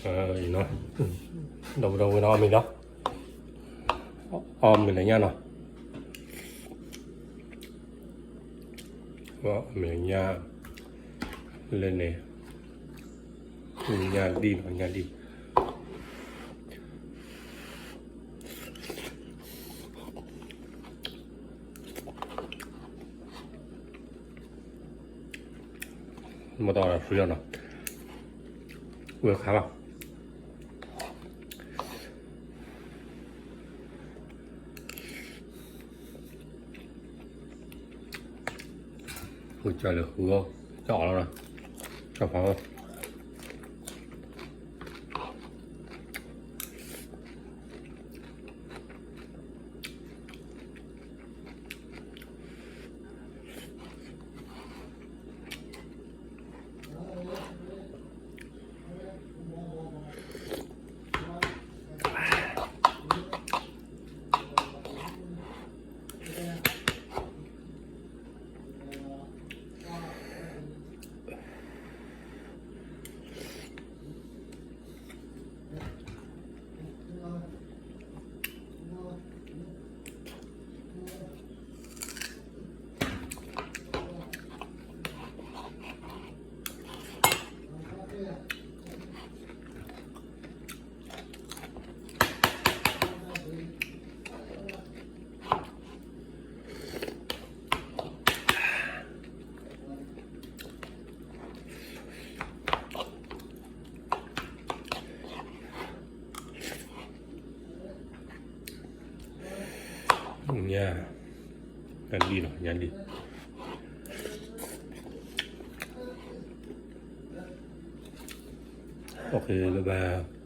အံၤနီၤ, ဒီပုၢ်ဒီဝဲၢ်နီၤ အီၣ်မ့ၤလီၤ, အီၣ်မ့ၤလၢညၣ်နီၤ, အီၣ်မ့ၤလၢညၣ်, လၢန့ၣ်, ညၣ်လံၣ်နီၤ ညၣ်လံၣ် မ့ၢ်တအီၣ်ဒီး free လီၤနီၤ, ဝဲခါလီၤ, ဃုကၢလၢဃုအီၣ်, တအီၣ်လီၤနီၤ, ကၢဖးအီၣ် ညၣ်လံၣ်လီၤ ညၣ်လံၣ်, OK bye bye.